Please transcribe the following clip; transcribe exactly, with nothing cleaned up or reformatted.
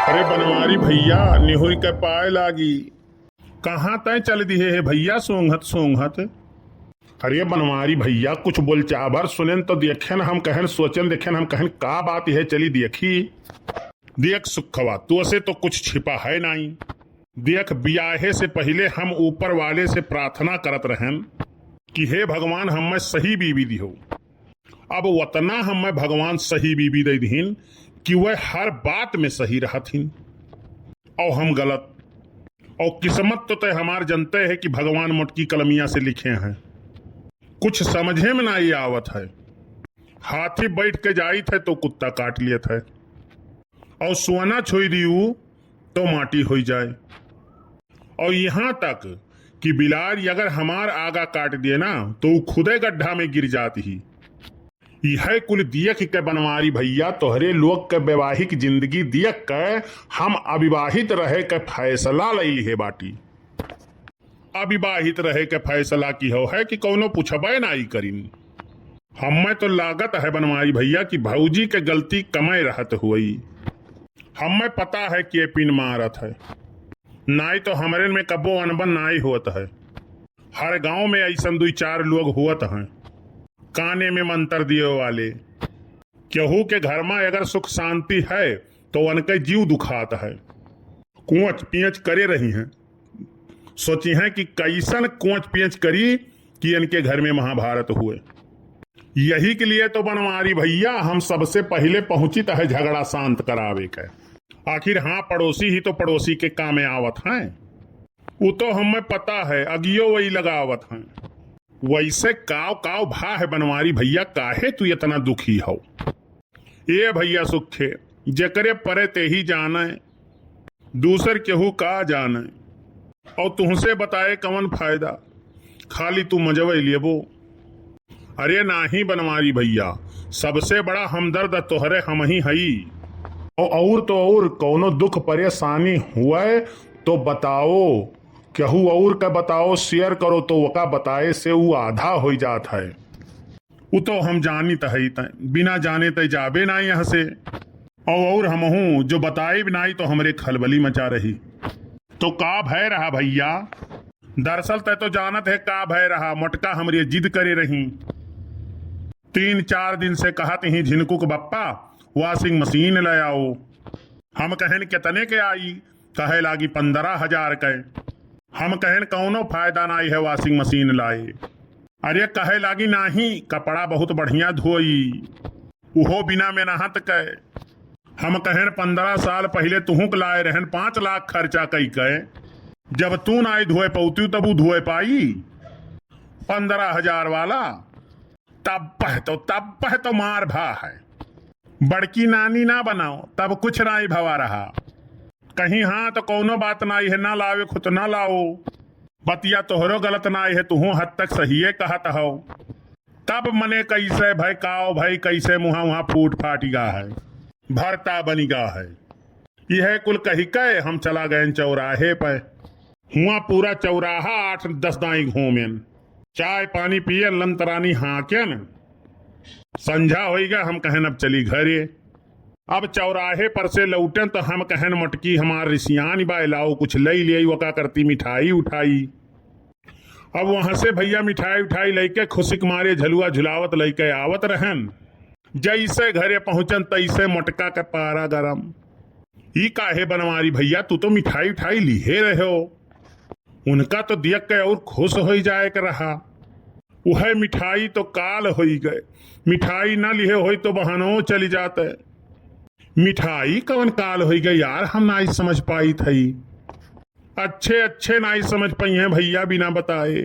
अरे बनवारी भइया, निहुरि के पाए लागी। कहाँ तैं चल दिहे हे भइया, सोंघत सोंघत? अरे बनवारी भइया, कुछ बोलचाबर सुनेन तो देखेन, हम कहेन, सोचेन देखेन, हम कहेन का बात है, चली देखी। देख सुखवा, तोसे तो कुछ छिपा है नाई। देख, बियाहे से पहिले हम ऊपर वाले से प्रार्थना करत रहेन कि हे भगवान, हमें सही बीबी दिहो। अब वतना हमें भगवान सही बीबी दे दिहिन कि वह हर बात में सही रहत हिन और हम गलत। और किस्मत तो तय हमार जनते है कि भगवान मोटकी कलमिया से लिखे हैं। कुछ समझे में नाई आवत है। हाथी बैठ के जाइत है तो कुत्ता काट लेत है, और सोना छोई दियू तो माटी होई जाए, और यहाँ तक कि बिलार अगर हमार आगा काट दिए ना तो ऊ खुदे गड्ढा में गिर जात ही। यह कुल दियख के बनवारी भइया, तोहरे लोग के वैवाहिक जिंदगी दियख के हम अविवाहित रहे के फैसला लई लिहे बाटी। अविवाहित रहे के फैसला किहो है कि कौनो पुछबे नाई करिन। हमें तो लागत है बनवारी भइया कि भौजी के गलती कमे रहत हुई। हमें पता है कि ये पिन मारत है, नाई तो हमरे में कब्बो अनबन नाई होत है। हर गांव में ऐसन दुई चार लोग होत हैं, काने में मंतर दिए वाले। केहू के घर में अगर सुख शांति है तो उनके जीव दुखात है। कोच पियच करे रही हैं, सोची हैं कि कैसन कोच पियच करी कि इनके घर में महाभारत हुए। यही के लिए तो बनवारी भइया हम सबसे पहिले पहुंचित है झगड़ा शांत करावे के। आखिर हाँ, पड़ोसी ही तो पड़ोसी के कामे आवत हैं। उ तो हमें पता है, अगियो वही लगावत हैं। वैसे काव काव भा है बनवारी भइया, काहे तू इतना दुखी हो? ए भइया सुखे, जेकरे परे तेही जाने, दूसर केहू का जाने, और तुहसे बताए कवन फायदा, खाली तू मजवै लेबो। अरे नाही बनवारी भइया, सबसे बड़ा हमदर्द तोहरे हमही हई। और, और तो और कौनो दुख परेशानी हुए तो बताओ, केहू और का बताओ, share करो तो ओका बताए से ऊ आधा होई जात है। उ तो हम जानित हई तय, बिना जाने तय जाबे नाई यहाँ से। और, और हमहू जो बताइब नाई तो हमरे खलबली मचा रही। तो का भय रहा भइया? दरअसल तय तो जानत है का भय रहा, मोटका हमरे जिद करे रही। तीन चार दिन से कहत ही झिनकू के बप्पा washing machine ले आओ। हम कहन कितने के आई? कहे लागी पन्द्रह हजार के। हम कहन कौनो फायदा नाई है washing machine लाए। अरे कहे लागी नाही, कपड़ा बहुत बढ़िया धोई, उहो बिना मेहनत के। हम कहन पन्द्रह साल पहिले तुहूँ के लाए रहन पाँच लाख खर्चा कई के, जब तू नाई धोए पौती तब ऊ धोए पाई पन्द्रह हजार वाला? तब पह तो, तब पह तो मार भा है। बड़की नानी ना बनाओ, तब कुछ नाई भवा रहा। कहीं हाँ तो कौनो बात नाई है, ना लावे खुद ना लाओ। बतिया तोहरो गलत नाई है, तुहूँ हद तक सहिए कहत हो। तब मने कैसे भय काव भय, कैसे मुहा वहाँ फूट फाट गा है, भरता बनी गा है। यह कुल कही के हम चला गए चौराहे पे। हुआ पूरा चौराहा आठ दस दाई घूमेन, चाय पानी पियन, लंतरानी हाँकेन। संझा होई गए, हम कहन अब चली घरे। अब चौराहे पर से लौटेन तो हम कहन मोटकी हमार रिसियान बा, लाओ कुछ लई ले, ओका करती मिठाई उठाई। अब वहां से भइया मिठाई उठाई लइके खुशी के मारे झलुआ झुलावत लइके आवत रहन। जैसे घरे पहुंचन तैसे मोटका के पारा गरम। ई काहे बनवारी भइया, तू तो मिठाई उठाई लिहे रहे हो। उनका तो दियक के और खुश होई जाए के रहा। उहे मिठाई तो काल होई गए, मिठाई ना लिहे होई तो बहनो चली जाते। मिठाई कवन काल होई गए यार, हम नाई समझ पाई थई। अच्छे अच्छे नाई समझ पाई हैं भइया बिना बताए।